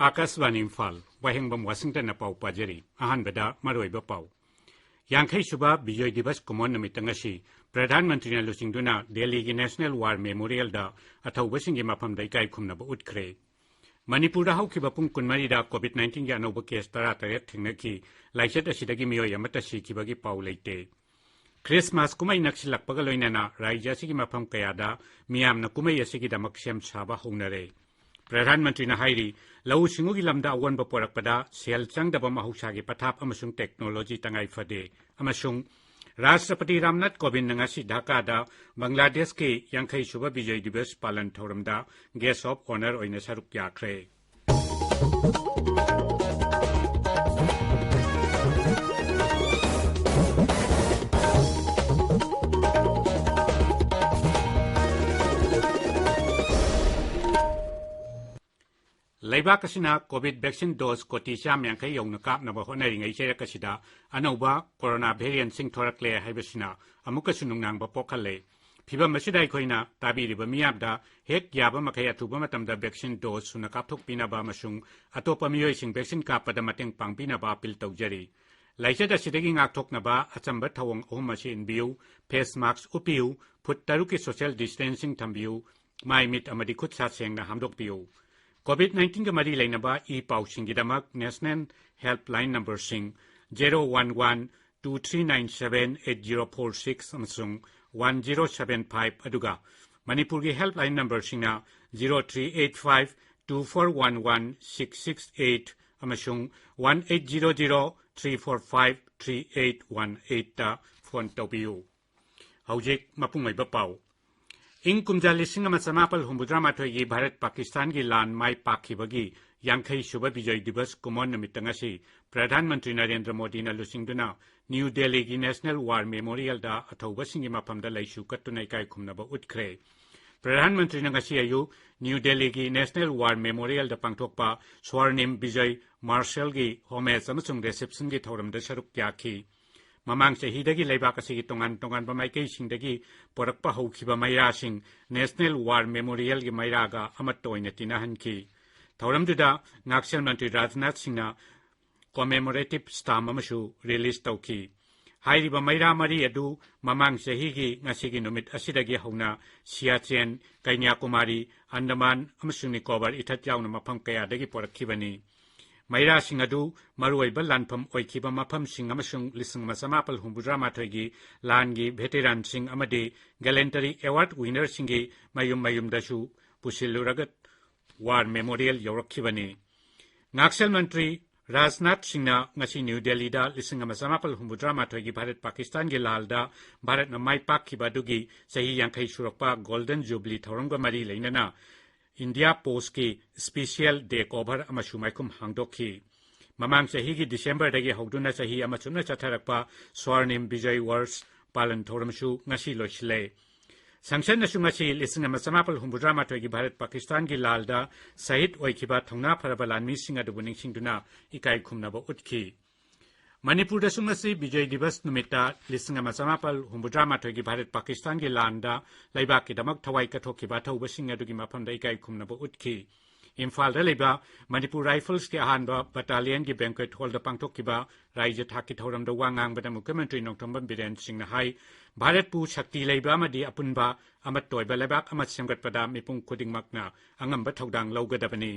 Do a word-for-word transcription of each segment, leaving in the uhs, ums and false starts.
ꯑꯥꯀꯥꯁꯕꯥꯅꯤ ꯏꯝꯐꯥꯜ, ꯋꯥꯍꯦꯡꯕꯝ ꯋꯥꯁꯤꯡꯇꯟꯅ ꯄꯥꯎ ꯄꯥꯖꯔꯤ꯫ ꯑꯍꯥꯟꯕꯗ ꯃꯔꯨꯑꯣꯏꯕ ꯄꯥꯎ꯫ ꯌꯥꯡꯈꯩ ꯁꯨꯕ ꯕꯤꯖꯣꯏ ꯗꯤꯕꯁ ꯀꯨꯝꯑꯣꯟ ꯅꯨꯃꯤꯠꯇ ꯉꯁꯤ ꯄ꯭ꯔꯙꯥꯟ ꯃꯟꯇ꯭ꯔꯤꯅ ꯂꯨꯆꯤꯡꯗꯨꯅ ꯗꯦꯜꯂꯤꯒꯤ ꯅꯦꯁꯅꯦꯜ ꯋꯥꯔ ꯃꯦꯃꯣꯔꯤꯌꯦꯜꯗ ꯑꯊꯧꯕꯁꯤꯡꯒꯤ ꯃꯐꯝꯗ ꯏꯀꯥꯏ ꯈꯨꯝꯅꯕ ꯎꯠꯈ꯭ꯔꯦ꯫ ꯃꯅꯤꯄꯨꯔꯗ ꯍꯧꯈꯤꯕ ꯄꯨꯡ ꯀꯨꯟꯃꯔꯤꯗ ꯀꯣꯚꯤꯗ ꯅꯥꯏꯟꯇꯤꯟꯒꯤ ꯑꯅꯧꯕ ꯀꯦꯁ ꯇꯔꯥꯇꯔꯦꯠ ꯊꯦꯡꯅꯈꯤ꯫ ꯂꯥꯏꯆꯠ ꯑꯁꯤꯗꯒꯤ ꯃꯤꯑꯣꯏ ꯑꯃꯠꯇ ꯁꯤꯈꯤꯕꯒꯤ ꯄꯥꯎ ꯂꯩꯇꯦ꯫ ꯈ꯭ꯔꯤꯁꯃꯥꯁ ꯀꯨꯝꯍꯩ ꯅꯛꯁꯤꯜꯂꯛꯄꯒ ꯂꯣꯏꯅꯅ ꯔꯥꯖ꯭ꯌ ꯑꯁꯤꯒꯤ ꯃꯐꯝ ꯀꯌꯥꯗ ꯃꯤꯌꯥꯝꯅ ꯀꯨꯝꯍꯩ ꯑꯁꯤꯒꯤꯗꯃꯛ ꯁꯦꯝ ꯁꯥꯕ ꯍꯧꯅꯔꯦ꯫ ꯄ꯭ꯔꯙꯥꯟ ꯃꯟꯇ꯭ꯔꯤꯅ ꯍꯥꯏꯔꯤ, ꯂꯧꯎ ꯁꯤꯡꯎꯒꯤ ꯂꯝꯗ ꯑꯑꯣꯟꯕ ꯄꯣꯔꯛꯄꯗ ꯁꯦꯜ ꯆꯪꯗꯕ ꯃꯍꯧꯁꯥꯒꯤ ꯄꯊꯥꯞ ꯑꯃꯁꯨꯡ ꯇꯦꯛꯅꯣꯂꯣꯖꯤ ꯇꯉꯥꯏ ꯐꯗꯦ꯫ ꯑꯃꯁꯨꯡ ꯔꯥꯁꯇ꯭ꯔꯄꯇꯤ ꯔꯥꯝꯅꯥꯊ ꯀꯣꯕꯤꯟꯗꯅ ꯉꯁꯤ ꯙꯥꯀꯥꯗ ꯕꯪꯒ꯭ꯂꯥꯗꯦꯁꯀꯤ ꯌꯥꯡꯈꯩ ꯁꯨꯕ ꯕꯤꯖꯣꯏ ꯗꯤꯕꯁ ꯄꯥꯂꯟ ꯊꯧꯔꯝꯗ ꯒꯦꯁ ꯑꯣꯐ ꯑꯣꯅꯔ ꯑꯣꯏꯅ ꯁꯔꯨꯛ ꯌꯥꯈ꯭ꯔꯦ꯫ ꯂꯩꯕꯥꯛ ꯑꯁꯤꯅ ꯀꯣꯚꯤꯗ ꯚꯦꯛꯁꯤꯟ ꯗꯣꯁ ꯀꯣꯇꯤ ꯆꯥꯝ ꯌꯥꯡꯈꯩ ꯌꯧꯅ ꯀꯥꯞꯅꯕ ꯍꯣꯠꯅꯔꯤꯉꯩ ꯆꯩꯔꯛ ꯑꯁꯤꯗ ꯑꯅꯧꯕ ꯀꯣꯔꯣꯅꯥ ꯚꯦꯔꯤꯌꯦꯟꯠꯁꯤꯡ ꯊꯣꯔꯛꯂꯦ ꯍꯥꯏꯕꯁꯤꯅ ꯑꯃꯨꯛꯀꯁꯨ ꯅꯨꯡꯅꯥꯡꯕ ꯄꯣꯛꯍꯜꯂꯦ꯫ ꯐꯤꯚꯝ ꯑꯁꯤꯗ ꯑꯩꯈꯣꯏꯅ ꯇꯥꯕꯤꯔꯤꯕ ꯃꯤꯌꯥꯝꯗ ꯍꯦꯛ ꯌꯥꯕ ꯃꯈꯩ ꯑꯊꯨꯕ ꯃꯇꯝꯗ ꯚꯦꯛꯁꯤꯟ ꯗꯣꯁ ꯁꯨꯅ ꯀꯥꯞꯊꯣꯛꯄꯤꯅꯕ ꯑꯃꯁꯨꯡ ꯑꯇꯣꯞꯄ ꯃꯤꯑꯣꯏꯁꯤꯡ ꯚꯦꯛꯁꯤꯟ ꯀꯥꯞꯄꯗ ꯃꯇꯦꯡ ꯄꯥꯡꯕꯤꯅꯕ ꯑꯄꯤꯜ ꯇꯧꯖꯔꯤ꯫ ꯂꯥꯏꯆꯠ ꯑꯁꯤꯗꯒꯤ ꯉꯥꯛꯊꯣꯛꯅꯕ ꯑꯆꯝꯕ ꯊꯧꯑꯣꯡ ꯑꯍꯨꯝ ꯑꯁꯤ ꯏꯟꯕꯤꯌꯨ: ꯐꯦꯁ ꯃꯥꯁꯛ ꯎꯞꯄꯤꯌꯨ, ꯐꯨꯠ ꯇꯔꯨꯛꯀꯤ ꯁꯣꯁꯤꯌꯦꯜ ꯗꯤꯁꯇꯦꯟꯁꯤꯡ ꯊꯝꯕꯤꯌꯨ, ꯃꯥꯏ ꯃꯤꯠ ꯑꯃꯗꯤ ꯈꯨꯠ ꯁꯥ ꯁꯦꯡꯅ ꯍꯥꯝꯗꯣꯛꯄꯤꯌꯨ꯫ ꯀꯣꯚꯤꯗ ꯅꯥꯏꯟꯇꯤꯟꯒ ꯃꯔꯤ ꯂꯩꯅꯕ ꯏ ꯄꯥꯎꯁꯤꯡꯒꯤꯗꯃꯛ ꯅꯦꯁꯅꯦꯜ ꯍꯦꯜꯞꯂꯥꯏꯟ ꯅꯝꯕꯔꯁꯤꯡ zero one one two three nine seven eight zero four six ꯑꯃꯁꯨꯡ ꯋꯥꯟ ꯖꯤꯔꯣ ꯁꯚꯦꯟ ꯐꯥꯏꯚ, ꯑꯗꯨꯒ ꯃꯅꯤꯄꯨꯔꯒꯤ ꯍꯦꯜꯞꯂꯥꯏꯟ ꯅꯝꯕꯔꯁꯤꯡꯅ zero three eight five two four one one six six eight ꯑꯃꯁꯨꯡ one eight zero zero three four five three eight one ꯑꯩꯠꯇ phone ꯇꯧꯕꯤꯌꯨ꯫ ꯍꯧꯖꯤꯛ ꯃꯄꯨꯡ ꯑꯣꯏꯕ ꯄꯥꯎ꯫ ꯏꯪ ꯀꯨꯝꯖꯥ ꯂꯤꯁꯤꯡ ꯑꯃ ꯆꯃꯥꯄꯜ ꯍꯨꯝꯐꯨꯇꯔꯥ ꯃꯥꯊꯣꯏꯒꯤ ꯚꯥꯔꯠ ꯄꯥꯀꯤꯁꯇꯥꯟꯒꯤ ꯂꯥꯟ ꯃꯥꯏ ꯄꯥꯛꯈꯤꯕꯒꯤ ꯌꯥꯡꯈꯩ ꯁꯨꯕ ꯕꯤꯖꯣꯏ ꯗꯤꯕꯁ ꯀꯨꯝꯑꯣꯟ ꯅꯨꯃꯤꯠꯇ ꯉꯁꯤ ꯄ꯭ꯔꯙꯥꯟ ꯃꯟꯇ꯭ꯔꯤ ꯅꯔꯦꯟꯗ꯭ꯔ ꯃꯣꯗꯤꯅ ꯂꯨꯆꯤꯡꯗꯨꯅ ꯅ꯭ꯌꯨ ꯗꯦꯜꯂꯤꯒꯤ ꯅꯦꯁꯅꯦꯜ ꯋꯥꯔ ꯃꯦꯃꯣꯔꯤꯌꯦꯜꯗ ꯑꯊꯧꯕꯁꯤꯡꯒꯤ ꯃꯐꯝꯗ ꯂꯩꯁꯨ ꯀꯠꯇꯨꯅ ꯏꯀꯥꯏ ꯈꯨꯝꯅꯕ ꯎꯠꯈ꯭ꯔꯦ꯫ ꯄ꯭ꯔꯙꯥꯟ ꯃꯟꯇ꯭ꯔꯤꯅ ꯉꯁꯤ ꯑꯌꯨꯛ ꯅ꯭ꯌꯨ ꯗꯦꯜꯂꯤꯒꯤ ꯅꯦꯁꯅꯦꯜ ꯋꯥꯔ ꯃꯦꯃꯣꯔꯤꯌꯦꯜꯗ ꯄꯥꯡꯊꯣꯛꯄ ꯁ꯭ꯋꯥꯔꯅꯤꯝ ꯕꯤꯖꯣꯏ ꯃꯥꯔꯁꯦꯜꯒꯤ ꯍꯣꯃꯦꯖ ꯑꯃꯁꯨꯡ ꯔꯤꯁꯦꯞꯁꯟꯒꯤ ꯊꯧꯔꯝꯗ ꯁꯔꯨꯛ ꯌꯥꯈꯤ꯫ ꯃꯃꯥꯡ ꯆꯍꯤꯗꯒꯤ ꯂꯩꯕꯥꯛ ꯑꯁꯤꯒꯤ ꯇꯣꯉꯥꯟ ꯇꯣꯉꯥꯟꯕ ꯃꯥꯏꯀꯩꯁꯤꯡꯗꯒꯤ ꯄꯣꯔꯛꯄ ꯍꯧꯈꯤꯕ ꯃꯩꯔꯥꯁꯤꯡ ꯅꯦꯁꯅꯦꯜ ꯋꯥꯔ ꯃꯦꯃꯣꯔꯤꯌꯦꯜꯒꯤ ꯃꯩꯔꯥꯒ ꯑꯃꯠꯇ ꯑꯣꯏꯅ ꯇꯤꯟꯅꯍꯟꯈꯤ꯫ ꯊꯧꯔꯝꯗꯨꯗ ꯉꯥꯛꯁꯦꯜ ꯃꯟꯇ꯭ꯔꯤ ꯔꯥꯖꯅꯥꯊ ꯁꯤꯡꯅ commemorative stamp ꯑꯃꯁꯨ release ꯇꯧꯈꯤ꯫ ꯍꯥꯏꯔꯤꯕ ꯃꯩꯔꯥ ꯃꯔꯤ ꯑꯗꯨ ꯃꯃꯥꯡ ꯆꯍꯤꯒꯤ ꯉꯁꯤꯒꯤ ꯅꯨꯃꯤꯠ ꯑꯁꯤꯗꯒꯤ ꯍꯧꯅ ꯁꯤꯌꯥꯆꯦꯟ, ꯀꯩꯅ꯭ꯌꯥꯀꯨꯃꯥꯔꯤ, ꯑꯟꯗꯃꯥꯟ ꯑꯃꯁꯨꯡ ꯅꯤꯀꯣꯕꯔ ꯏꯊꯠ ꯌꯥꯎꯅ ꯃꯐꯝ ꯀꯌꯥꯗꯒꯤ ꯄꯣꯔꯛꯈꯤꯕꯅꯤ꯫ ꯃꯩꯔꯥꯁꯤꯡ ꯑꯗꯨ ꯃꯔꯨꯑꯣꯏꯕ ꯂꯥꯟꯐꯝ ꯑꯣꯏꯈꯤꯕ ꯃꯐꯝꯁꯤꯡ ꯑꯃꯁꯨꯡ ꯂꯤꯁꯤꯡ ꯑꯃ ꯆꯃꯥꯄꯜ ꯍꯨꯝꯐꯨꯇꯔꯥ ꯃꯥꯊꯣꯏꯒꯤ ꯂꯥꯟꯒꯤ veteranꯁꯤꯡ ꯑꯃꯗꯤ Gallantry Award winnerꯁꯤꯡꯒꯤ ꯃꯌꯨꯝ ꯃꯌꯨꯝꯗꯁꯨ ꯄꯨꯁꯤꯜꯂꯨꯔꯒ War Memorial ꯌꯧꯔꯛꯈꯤꯕꯅꯤ꯫ ꯉꯥꯛꯁꯦꯜ ꯃꯟꯇ꯭ꯔꯤ ꯔꯥꯖꯅꯥꯊ ꯁꯤꯡꯅ ꯉꯁꯤ ꯅ꯭ꯌꯨ ꯗꯦꯜꯂꯤꯗ ꯂꯤꯁꯤꯡ ꯑꯃ ꯆꯃꯥꯄꯜ ꯍꯨꯝꯐꯨꯇꯔꯥ ꯃꯥꯊꯣꯏꯒꯤ ꯚꯥꯔꯠ ꯄꯥꯀꯤꯁꯇꯥꯟꯒꯤ ꯂꯥꯜꯗ ꯚꯥꯔꯠꯅ ꯃꯥꯏ ꯄꯥꯛꯈꯤꯕ ꯑꯗꯨꯒꯤ ꯆꯍꯤ ꯌꯥꯡꯈꯩ ꯁꯨꯔꯛꯄ Golden Jubilee ꯊꯧꯔꯝꯒ ꯃꯔꯤ ꯂꯩꯅꯅ India Postꯀꯤ special day cover ꯑꯃꯁꯨ ꯃꯥꯏꯈꯨꯝ ꯍꯥꯡꯗꯣꯛꯈꯤ꯫ ꯃꯃꯥꯡ ꯆꯍꯤꯒꯤ ꯗꯤꯁꯦꯝꯕꯔꯗꯒꯤ ꯍꯧꯗꯨꯅ ꯆꯍꯤ ꯑꯃ ꯆꯨꯞꯅ ꯆꯠꯊꯔꯛꯄ Swarnim Vijay Varsh ꯄꯥꯂꯟ ꯊꯧꯔꯝꯁꯨ ꯉꯁꯤ ꯂꯣꯏꯁꯤꯜꯂꯦ꯫ ꯁꯪꯁꯠꯅꯁꯨ ꯉꯁꯤ ꯂꯤꯁꯤꯡ ꯑꯃ ꯆꯃꯥꯄꯜ ꯍꯨꯝꯐꯨꯇꯔꯥ ꯃꯥꯊꯣꯏꯒꯤ ꯚꯥꯔꯠ ꯄꯥꯀꯤꯁꯇꯥꯟꯒꯤ ꯂꯥꯜꯗ ꯁꯍꯤꯗ ꯑꯣꯏꯈꯤꯕ ꯊꯧꯅꯥ ꯐꯔꯕ ꯂꯥꯟꯃꯤꯁꯤꯡ ꯑꯗꯨꯕꯨ ꯅꯤꯡꯁꯤꯡꯗꯨꯅ ꯏꯀꯥꯏ ꯈꯨꯝꯅꯕ ꯎꯠꯈꯤ꯫ ꯃꯅꯤꯄꯨꯔꯗꯁꯨ ꯉꯁꯤ ꯕꯤꯖꯣꯏ ꯗꯤꯕꯁ ꯅꯨꯃꯤꯠꯇ ꯂꯤꯁꯤꯡ ꯑꯃ ꯆꯃꯥꯄꯜ ꯍꯨꯝꯐꯨꯇꯔꯥ ꯃꯥꯊꯣꯏꯒꯤ ꯚꯥꯔꯠ ꯄꯥꯀꯤꯁꯇꯥꯟꯒꯤ ꯂꯥꯟꯗ ꯂꯩꯕꯥꯛꯀꯤꯗꯃꯛ ꯊꯋꯥꯏ ꯀꯠꯊꯣꯛꯈꯤꯕ ꯑꯊꯧꯕꯁꯤꯡ ꯑꯗꯨꯒꯤ ꯃꯐꯝꯗ ꯏꯀꯥꯏ ꯈꯨꯝꯅꯕ ꯎꯠꯈꯤ꯫ ꯏꯝꯐꯥꯜꯗ ꯂꯩꯕ ꯃꯅꯤꯄꯨꯔ ꯔꯥꯏꯐꯜꯁꯀꯤ ꯑꯍꯥꯟꯕ ꯕꯠꯇꯥꯂꯤꯌꯟꯒꯤ banquet hallꯗ ꯄꯥꯡꯊꯣꯛꯈꯤꯕ ꯔꯥꯏꯖ ꯊꯥꯛꯀꯤ ꯊꯧꯔꯝꯗ ꯋꯥ ꯉꯥꯡꯕꯗ ꯃꯨꯈ꯭ꯌ ꯃꯟꯇ꯭ꯔꯤ ꯅꯣꯡꯊꯣꯝꯕꯝ ꯕꯤꯔꯦꯟ ꯁꯤꯡꯅ ꯍꯥꯏ, ꯚꯥꯔꯠꯄꯨ ꯁꯛꯇꯤ ꯂꯩꯕ ꯑꯃꯗꯤ ꯑꯄꯨꯟꯕ ꯑꯃꯠꯇ ꯑꯣꯏꯕ ꯂꯩꯕꯥꯛ ꯑꯃ ꯁꯦꯝꯒꯠꯄꯗ ꯃꯤꯄꯨꯝ ꯈꯨꯗꯤꯡꯃꯛꯅ ꯑꯉꯝꯕ ꯊꯧꯗꯥꯡ ꯂꯧꯒꯗꯕꯅꯤ꯫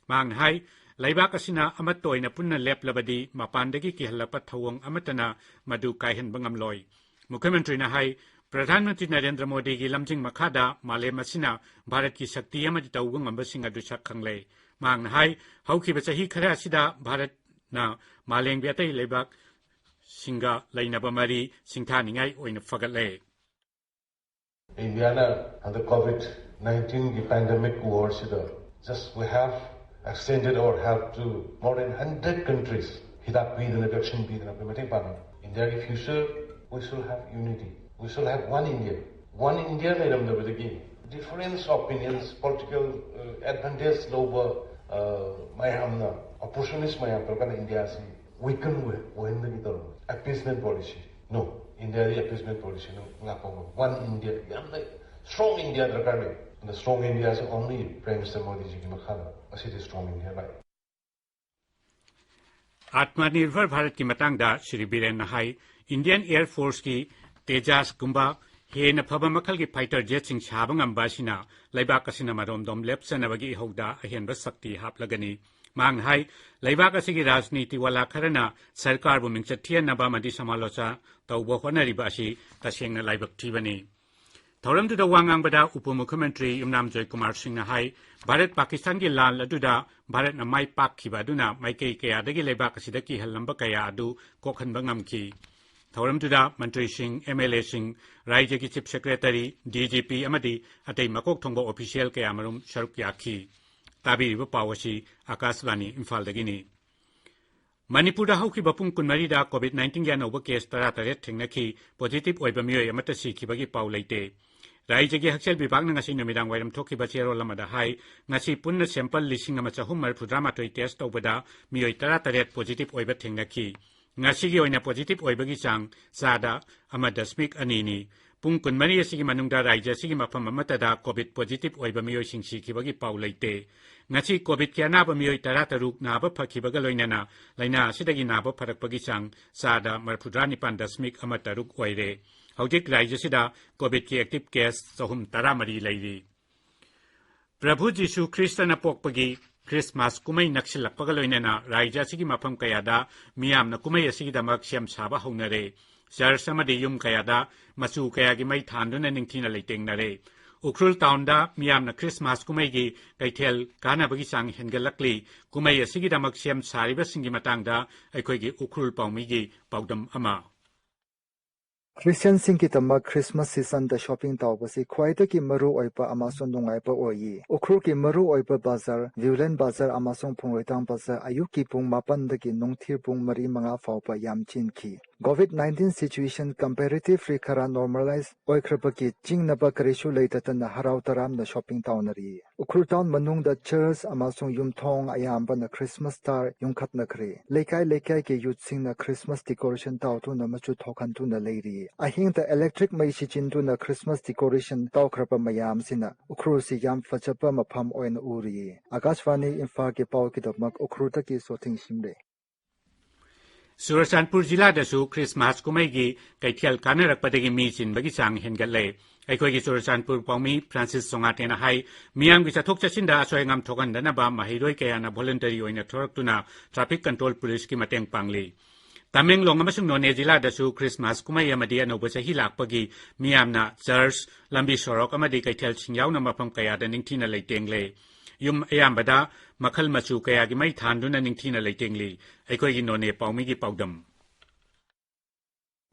ꯃꯍꯥꯛꯅ ꯍꯥꯏ, ꯂꯩꯕꯥꯛ ꯑꯁꯤꯅ ꯑꯃꯠꯇ ꯑꯣꯏꯅ ꯄꯨꯟꯅ ꯂꯦꯞꯂꯕꯗꯤ ꯃꯄꯥꯟꯗꯒꯤ ꯀꯤꯍꯜꯂꯛꯄ ꯊꯧꯑꯣꯡ ꯑꯃꯠꯇꯅ ꯃꯗꯨ ꯀꯥꯏꯍꯟꯕ ꯉꯝꯂꯣꯏ꯫ ꯃꯨꯈ꯭ꯌ ꯃꯟꯇ꯭ꯔꯤꯅ ꯍꯥꯏ, ꯄ꯭ꯔꯙꯥꯟ ꯃꯟꯇ꯭ꯔꯤ ꯅꯔꯦꯟꯗ꯭ꯔ ꯃꯣꯗꯤꯒꯤ ꯂꯝꯖꯤꯡ ꯃꯈꯥꯗ ꯃꯥꯂꯦꯝ ꯑꯁꯤꯅ ꯚꯥꯔꯠꯀꯤ ꯁꯛꯇꯤ ꯑꯃꯗꯤ ꯇꯧꯕ ꯉꯝꯕꯁꯤꯡ ꯑꯗꯨ ꯁꯛ ꯈꯪꯂꯦ꯫ ꯃꯍꯥꯛꯅ ꯍꯥꯏ, ꯍꯧꯈꯤꯕ ꯆꯍꯤ ꯈꯔ ꯑꯁꯤꯗ ꯚꯥꯔꯠꯅ ꯃꯥꯂꯦꯝꯒꯤ ꯑꯇꯩ ꯂꯩꯕꯥꯛꯁꯤꯡꯒ ꯂꯩꯅꯕ ꯃꯔꯤ ꯁꯤꯡꯊꯥꯅꯤꯡꯉꯥꯏ ꯑꯣꯏꯅ ꯐꯒꯠꯂꯦ꯫ ꯏꯟꯗꯤꯌꯥꯅ ꯍꯟꯗꯛ COVID nineteenꯒꯤ pandemic warꯁꯤꯗ just we have extended our help to more than hundred countries. ꯍꯤꯗꯥꯛ ꯄꯤꯗꯅ, vaccine ꯄꯤꯗꯅ ꯑꯩꯈꯣꯏ ꯃꯇꯦꯡ ꯄꯥꯡꯉꯤ꯫ Indiaꯒꯤ future, we should have unity. We should have one India. One India ꯂꯩꯔꯝꯗꯕꯗꯒꯤ difference of opinions, political advantage ꯂꯧꯕ ꯃꯌꯥꯝꯅ, opportunist ꯃꯌꯥꯝ ꯇꯧꯔꯀꯥꯟꯗ ꯏꯟꯗꯤꯌꯥꯁꯤ weaken ꯑꯣꯏꯍꯟꯕꯒꯤ ꯇꯧꯔꯝꯕ appeasement policy꯫ No, ꯏꯟꯗꯤꯌꯥꯗꯤ appeasement policyꯅ ꯉꯥꯛꯄ ꯉꯝꯃꯣꯏ꯫ One India, ꯌꯥꯝꯅ strong India ꯗꯔꯀꯥꯔ ꯂꯩ꯫ ꯑꯗ strong Indiaꯁꯤ only Prime Minister ꯃꯣꯗꯤꯖꯤꯒꯤ ꯃꯈꯥꯗ ꯑꯁꯤꯗꯤ ꯁ꯭ꯇꯔꯣꯡ ꯔꯨꯝꯅꯦ ꯚꯥꯏ꯫ ꯑꯥꯠꯃꯅꯤꯔꯚꯔ ꯚꯥꯔꯠꯀꯤ ꯃꯇꯥꯡꯗ ꯁ꯭ꯔꯤ ꯕꯤꯔꯦꯟꯅ ꯍꯥꯏ, ꯏꯟꯗꯤꯌꯟ ꯑꯦꯌꯔ ꯐꯣꯔꯁꯀꯤ ꯇꯦꯖꯥꯁꯀꯨꯝꯕ ꯍꯦꯟꯅ ꯐꯕ ꯃꯈꯜꯒꯤ ꯐꯥꯏꯇꯔ ꯖꯦꯠꯁꯤꯡ ꯁꯥꯕ ꯉꯝꯕ ꯑꯁꯤꯅ ꯂꯩꯕꯥꯛ ꯑꯁꯤꯅ ꯃꯔꯣꯝꯗꯣꯝ ꯂꯦꯞꯆꯅꯕꯒꯤ ꯏꯍꯧꯗ ꯑꯍꯦꯟꯕ ꯁꯛꯇꯤ ꯍꯥꯞꯂꯒꯅꯤ꯫ ꯃꯍꯥꯛꯅ ꯍꯥꯏ, ꯂꯩꯕꯥꯛ ꯑꯁꯤꯒꯤ ꯔꯥꯖꯅꯤꯇꯤ ꯋꯥꯂꯥ ꯈꯔꯅ ꯁꯔꯀꯥꯔꯕꯨ ꯃꯤꯡꯆꯠ ꯊꯤꯍꯟꯅꯕ ꯑꯃꯗꯤ ꯁꯃꯥꯂꯣꯆꯥ ꯇꯧꯕ ꯍꯣꯠꯅꯔꯤꯕ ꯑꯁꯤ ꯇꯁꯦꯡꯅ ꯂꯥꯏꯕꯛ ꯊꯤꯕꯅꯤ꯫ ꯊꯧꯔꯝꯗꯨꯗ ꯋꯥ ꯉꯥꯡꯕꯗ ꯎꯄ ꯃꯨꯈ꯭ꯌ ꯃꯟꯇ꯭ꯔꯤ ꯌꯨꯝꯅꯥꯝ ꯖꯣꯏꯀꯨꯃꯥꯔ ꯁꯤꯡꯅ ꯍꯥꯏ, ꯚꯥꯔꯠ ꯄꯥꯀꯤꯁꯇꯥꯟꯒꯤ ꯂꯥꯟ ꯑꯗꯨꯗ ꯚꯥꯔꯠꯅ ꯃꯥꯏ ꯄꯥꯛꯈꯤꯕ ꯑꯗꯨꯅ ꯃꯥꯏꯀꯩ ꯀꯌꯥꯗꯒꯤ ꯂꯩꯕꯥꯛ ꯑꯁꯤꯗ ꯀꯤꯍꯜꯂꯝꯕ ꯀꯌꯥ ꯑꯗꯨ ꯀꯣꯛꯍꯟꯕ ꯉꯝꯈꯤ꯫ ꯊꯧꯔꯝꯗꯨꯗ ꯃꯟꯇ꯭ꯔꯤꯁꯤꯡ, ꯑꯦꯝ ꯑꯦꯜ ꯑꯦꯁꯤꯡ, ꯔꯥꯏꯖ꯭ꯌꯒꯤ chief secretary, D G P ꯑꯃꯗꯤ ꯑꯇꯩ ꯃꯀꯣꯛ ꯊꯣꯡꯕ ꯑꯣꯐꯤꯁꯤꯌꯦꯜ ꯀꯌꯥꯃꯔꯨꯝ ꯁꯔꯨꯛ ꯌꯥꯈꯤ꯫ ꯇꯥꯕꯤꯔꯤꯕ ꯄꯥꯎ ꯑꯁꯤ ꯑꯥꯀꯥꯁꯕꯥꯅꯤ ꯏꯝꯐꯥꯜꯗꯒꯤꯅꯤ꯫ ꯃꯅꯤꯄꯨꯔꯗ ꯍꯧꯈꯤꯕ ꯄꯨꯡ ꯀꯨꯟꯃꯔꯤꯗ ꯀꯣꯚꯤꯗ ꯅꯥꯏꯟꯇꯤꯟꯒꯤ ꯑꯅꯧꯕ ꯀꯦꯁ ꯇꯔꯥꯇꯔꯦꯠ ꯊꯦꯡꯅꯈꯤ꯫ ꯄꯣꯖꯤꯇꯤꯚ ꯑꯣꯏꯕ ꯃꯤꯑꯣꯏ ꯑꯃꯠꯇ ꯁꯤꯈꯤꯕꯒꯤ ꯄꯥꯎ ꯂꯩꯇꯦ꯫ ꯔꯥꯏꯖ꯭ꯌꯒꯤ ꯍꯛꯁꯦꯜ ꯕꯤꯚꯥꯒꯅ ꯉꯁꯤ ꯅꯨꯃꯤꯗꯥꯡ ꯋꯥꯏꯔꯝ ꯊꯣꯛꯈꯤꯕ ꯆꯦꯔꯣꯜ ꯑꯃꯗ ꯍꯥꯏ, ꯉꯁꯤ ꯄꯨꯟꯅ ꯁꯦꯝꯄꯜ ꯂꯤꯁꯤꯡ ꯑꯃ ꯆꯍꯨꯝ ꯃꯔꯤꯐꯨꯇꯔꯥꯃꯥꯊꯣꯏ ꯇꯦꯁ ꯇꯧꯕꯗ ꯃꯤꯑꯣꯏ ꯇꯔꯥꯇꯔꯦꯠ ꯄꯣꯖꯤꯇꯤꯚ ꯑꯣꯏꯕ ꯊꯦꯡꯅꯈꯤ꯫ ꯉꯁꯤꯒꯤ ꯑꯣꯏꯅ ꯄꯣꯖꯤꯇꯤꯚ ꯑꯣꯏꯕꯒꯤ ꯆꯥꯡ ꯆꯥꯗ ꯑꯃ ꯗꯁꯃꯤꯛ ꯑꯅꯤꯅꯤ꯫ ꯄꯨꯡ ꯀꯨꯟꯃꯔꯤ ꯑꯁꯤꯒꯤ ꯃꯅꯨꯡꯗ ꯔꯥꯏꯖ꯭ꯌ ꯑꯁꯤꯒꯤ ꯃꯐꯝ ꯑꯃꯠꯇꯗ ꯀꯣꯚꯤꯗ ꯄꯣꯖꯤꯇꯤꯚ ꯑꯣꯏꯕ ꯃꯤꯑꯣꯏꯁꯤꯡ ꯁꯤꯈꯤꯕꯒꯤ ꯄꯥꯎ ꯂꯩꯇꯦ꯫ ꯉꯁꯤ ꯀꯣꯚꯤꯗꯀꯤ ꯑꯅꯥꯕ ꯃꯤꯑꯣꯏ ꯇꯔꯥꯇꯔꯨꯛ ꯅꯥꯕ ꯐꯈꯤꯕꯒ ꯂꯣꯏꯅꯅ ꯂꯥꯏꯅꯥ ꯑꯁꯤꯗꯒꯤ ꯅꯥꯕ ꯐꯔꯛꯄꯒꯤ ꯆꯥꯡ ꯆꯥꯗ ꯃꯔꯤꯐꯨꯇꯔꯥ ꯅꯤꯄꯥꯟ ꯗꯁꯃꯤꯛ ꯑꯃ ꯇꯔꯨꯛ ꯑꯣꯏꯔꯦ꯫ ꯍꯧꯖꯤꯛ ꯔꯥꯏꯖ꯭ꯌ ꯑꯁꯤꯗ ꯀꯣꯚꯤꯗꯀꯤ ꯑꯦꯛꯇꯤꯚ ꯀꯦꯁ ꯆꯍꯨꯝ ꯇꯔꯥꯃꯔꯤ ꯂꯩꯔꯤ꯫ ꯄ꯭ꯔꯚꯨ ꯖꯤꯁꯨ ꯈ꯭ꯔꯤꯁꯇꯅ ꯄꯣꯛꯄꯒꯤ ꯈ꯭ꯔꯤꯁꯃꯥꯁ ꯀꯨꯝꯍꯩ ꯅꯛꯁꯤꯜꯂꯛꯄꯒ ꯂꯣꯏꯅꯅ ꯔꯥꯏꯖ꯭ꯌ ꯑꯁꯤꯒꯤ ꯃꯐꯝ ꯀꯌꯥꯗ ꯃꯤꯌꯥꯝꯅ ꯀꯨꯝꯍꯩ ꯑꯁꯤꯒꯤꯗꯃꯛ ꯁꯦꯝ ꯁꯥꯕ ꯍꯧꯅꯔꯦ꯫ ꯆꯔꯆ ꯑꯃꯗꯤ ꯌꯨꯝ ꯀꯌꯥꯗ ꯃꯆꯨ ꯀꯌꯥꯒꯤ ꯃꯩ ꯊꯥꯟꯗꯨꯅ ꯅꯤꯡꯊꯤꯅ ꯂꯩꯇꯦꯡꯅꯔꯦ꯫ ꯎꯈ꯭ꯔꯨꯜ ꯇꯥꯎꯟꯗ ꯃꯤꯌꯥꯝꯅ ꯈ꯭ꯔꯤꯁꯃꯥꯁ ꯀꯨꯝꯍꯩꯒꯤ ꯀꯩꯊꯦꯜ ꯀꯥꯅꯕꯒꯤ ꯆꯥꯡ ꯍꯦꯟꯒꯠꯂꯛꯂꯤ꯫ ꯀꯨꯝꯍꯩ ꯑꯁꯤꯒꯤꯗꯃꯛ ꯁꯦꯝ ꯁꯥꯔꯤꯕꯁꯤꯡꯒꯤ ꯃꯇꯥꯡꯗ ꯑꯩꯈꯣꯏꯒꯤ ꯎꯈ꯭ꯔꯨꯜ ꯄꯥꯎꯃꯤꯒꯤ ꯄꯥꯎꯗꯝ ꯑꯃ꯫ ꯈ꯭ꯔꯤꯁꯇꯤꯌꯟꯁꯤꯡꯒꯤꯗꯃꯛ ꯈ꯭ꯔꯤꯁꯃꯥꯁ ꯁꯤꯖꯟꯗ ꯁꯣꯄꯤꯡ ꯇꯧꯕꯁꯤ ꯈ꯭ꯋꯥꯏꯗꯒꯤ ꯃꯔꯨ ꯑꯣꯏꯕ ꯑꯃꯁꯨꯡ ꯅꯨꯡꯉꯥꯏꯕ ꯑꯣꯏꯌꯦ꯫ ꯎꯈ꯭ꯔꯨꯜꯒꯤ ꯃꯔꯨ ꯑꯣꯏꯕ ꯕꯖꯥꯔ, ꯚꯤꯌꯨꯂꯦꯟ ꯕꯖꯥꯔ ꯑꯃꯁꯨꯡ ꯄꯨꯡꯂꯣꯏꯊꯥꯡ ꯕꯖꯥꯔ ꯑꯌꯨꯛꯀꯤ ꯄꯨꯡ ꯃꯥꯄꯟꯗꯒꯤ ꯅꯨꯡꯊꯤꯜ ꯄꯨꯡ ꯃꯔꯤ ꯃꯉꯥ ꯐꯥꯎꯕ ꯌꯥꯝ ꯆꯤꯟꯈꯤ꯫ COVID nineteen situation comparatively ꯈꯔ normalize ꯑꯣꯏꯈ꯭ꯔꯕꯒꯤ ꯆꯤꯡꯅꯕ ꯀꯔꯤꯁꯨ ꯂꯩꯇꯗꯅ ꯍꯔꯥꯎ ꯇꯔꯥꯝꯅ shopping ꯇꯧꯅꯔꯤ꯫ ꯎꯈ꯭ꯔꯨꯜ town ꯃꯅꯨꯡꯗ church ꯑꯃꯁꯨꯡ ꯌꯨꯝꯊꯣꯡ ꯑꯌꯥꯝꯕꯅ Christmas star ꯌꯨꯝꯈꯠꯅꯈ꯭ꯔꯦ꯫ ꯂꯩꯀꯥꯏ ꯂꯩꯀꯥꯏꯒꯤ youthꯁꯤꯡꯅ Christmas decoration ꯇꯧꯗꯨꯅ ꯃꯆꯨ ꯊꯣꯛꯍꯟꯗꯨꯅ ꯂꯩꯔꯤ꯫ ꯑꯍꯤꯡꯗ electric ꯃꯩ ꯁꯤꯖꯤꯟꯗꯨꯅ Christmas decoration ꯇꯧꯈ꯭ꯔꯕ ꯃꯌꯥꯝꯁꯤꯅ ꯎꯈ꯭ꯔꯨꯜꯁꯤ ꯌꯥꯝ ꯐꯖꯕ ꯃꯐꯝ ꯑꯣꯏꯅ ꯎꯔꯤ꯫ ꯑꯀꯥꯁꯕꯥꯅꯤ ꯏꯝꯐꯥꯜꯒꯤ ꯄꯥꯎꯒꯤꯗꯃꯛ ꯎꯈ꯭ꯔꯨꯜꯗꯒꯤ ꯁꯣꯊꯤꯡ ꯁꯤꯝꯔꯦ꯫ ꯆꯨꯔꯆꯥꯟꯄꯨꯔ ꯖꯤꯂꯥꯗꯁꯨ ꯈ꯭ꯔꯤꯁꯃꯥꯁ ꯀꯨꯝꯍꯩꯒꯤ ꯀꯩꯊꯦꯜ ꯀꯥꯟꯅꯔꯛꯄꯗꯒꯤ ꯃꯤ ꯆꯤꯟꯕꯒꯤ ꯆꯥꯡ ꯍꯦꯟꯒꯠꯂꯦ꯫ ꯑꯩꯈꯣꯏꯒꯤ ꯆꯨꯔꯆꯥꯟꯄꯨꯔ ꯄꯥꯎꯃꯤ ꯐ꯭ꯔꯥꯟꯁꯤꯁ ꯆꯣꯉꯥꯇꯦꯅ ꯍꯥꯏ, ꯃꯤꯌꯥꯝꯒꯤ ꯆꯠꯊꯣꯛ ꯆꯠꯁꯤꯟꯗ ꯑꯁꯣꯏ ꯑꯉꯥꯝ ꯊꯣꯛꯍꯟꯗꯅꯕ ꯃꯍꯩꯔꯣꯏ ꯀꯌꯥꯅ voluntary ꯑꯣꯏꯅ ꯊꯣꯔꯛꯇꯨꯅ traffic control policeꯀꯤ ꯃꯇꯦꯡ ꯄꯥꯡꯂꯤ꯫ ꯇꯃꯦꯡꯂꯣꯡ ꯑꯃꯁꯨꯡ ꯅꯣꯅꯦ ꯖꯤꯂꯥꯗꯁꯨ ꯈ꯭ꯔꯤꯁꯃꯥꯁ ꯀꯨꯝꯍꯩ ꯑꯃꯗꯤ ꯑꯅꯧꯕ ꯆꯍꯤ ꯂꯥꯛꯄꯒꯤ ꯃꯤꯌꯥꯝꯅ church, ꯂꯝꯕꯤ ꯁꯣꯔꯣꯛ ꯑꯃꯗꯤ ꯀꯩꯊꯦꯜꯁꯤꯡ ꯌꯥꯎꯅ ꯃꯐꯝ ꯀꯌꯥꯗ ꯅꯤꯡꯊꯤꯅ ꯂꯩꯇꯦꯡꯂꯦ꯫ ꯌꯨꯝ ꯑꯌꯥꯝꯕꯗ ꯃꯈꯜ ꯃꯆꯨ ꯀꯌꯥꯒꯤ ꯃꯩ ꯊꯥꯟꯗꯨꯅ ꯅꯤꯡꯊꯤꯅ ꯂꯩꯇꯦꯡꯂꯤ꯫ ꯑꯩꯈꯣꯏꯒꯤ ꯅꯣꯅꯦ ꯄꯥꯎꯃꯤꯒꯤ ꯄꯥꯎꯗꯝ꯫